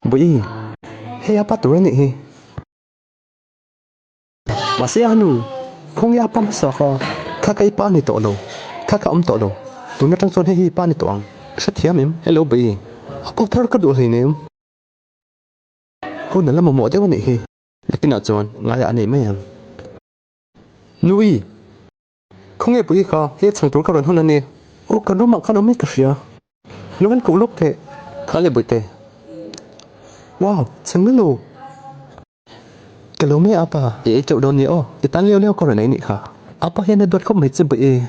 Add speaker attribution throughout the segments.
Speaker 1: Bawihi, hei a pa tur a nih hi. Mahse a nu, khawnge a pa hmasa kha? Kha ka i pa a ni tawh lo, kha ka awm tawh lo. Tun atang chuan hei hi i pa a ni tawh ang. Hrethiam em? Hello Bawihi, a pa thar ka duh hleinem. Hun a la mamawh deuh a nih hi. Nakinah chuan ngaiah a nei mai ang. Nui! Khawnge pui kha he chhang tur ka rawn hawn a ni. Aw kan room ah khan awm in ka hria. Lo en koh lawk teh. Kha le Bawihte. Wow! Chhang na lo. Ka lo mai apa. I ei teuh dawn nia aw. I tan leu leu ka rawn ei nih kha. Apa hian a duat khawp mai che Bawih.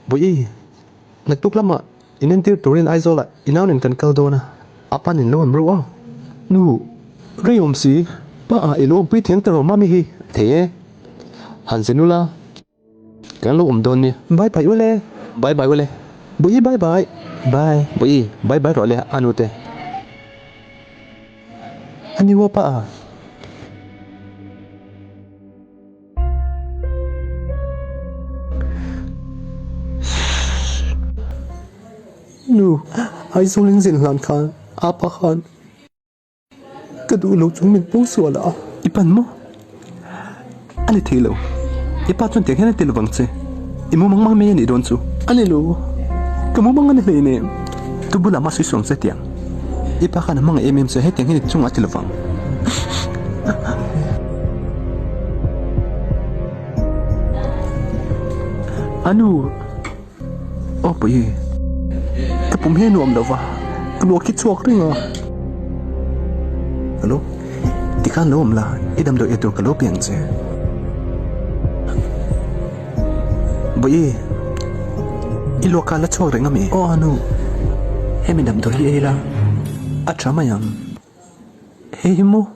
Speaker 1: Bawihi, naktuk lamah inentir turin Aizawlah i nau nen kan kal dawn a, a pan in lo awm reuh a. Nu, rei awm si, pa ah i lo awmpui thiang ta rawh mami hi. Thei e, han zen ula, kan lo awm dawn nia. Bye bye ule, bye bye ule, Bawihi bye bye, bye, Bawihi bye bye rawh le a nute. A ni aw pa ah. Nu, Aizawl in zin hlan khan apa khan ka duh lo chung min pawng sual a. I pan maw? A ni thei lo. I pa chuan tiang hian a ti lovang che. I mumang mang mai a nih dawn chu. A ni lo. Ka mumang a ni hleinem. Tu bulah mah sawi suang che tiang. I pa khan a hmangaih em em che hetiang hian i chungah a ti lovang. Anu, aw pui, ka pum hi a nuam lo va, ka luak hi chhuak reng a. Hello, tikhan lo awm la, i damdawi ei tur ka lo pe ang che. Bawihi, i luak kha la chhuak reng ami? Aw Anu, hemi damdawi hi ei la, a tha mai ang. Hei hi maw?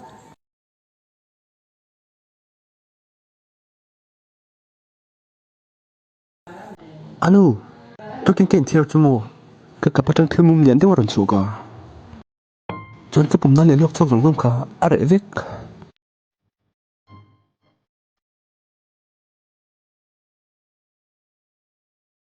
Speaker 1: Anu, tukin ka inthiar chu maw? Ka kap atang thil mum lian deuh a rawn chhuak a, chuan ka pumna leh luak chhuak zawng zawng kha a reh vek.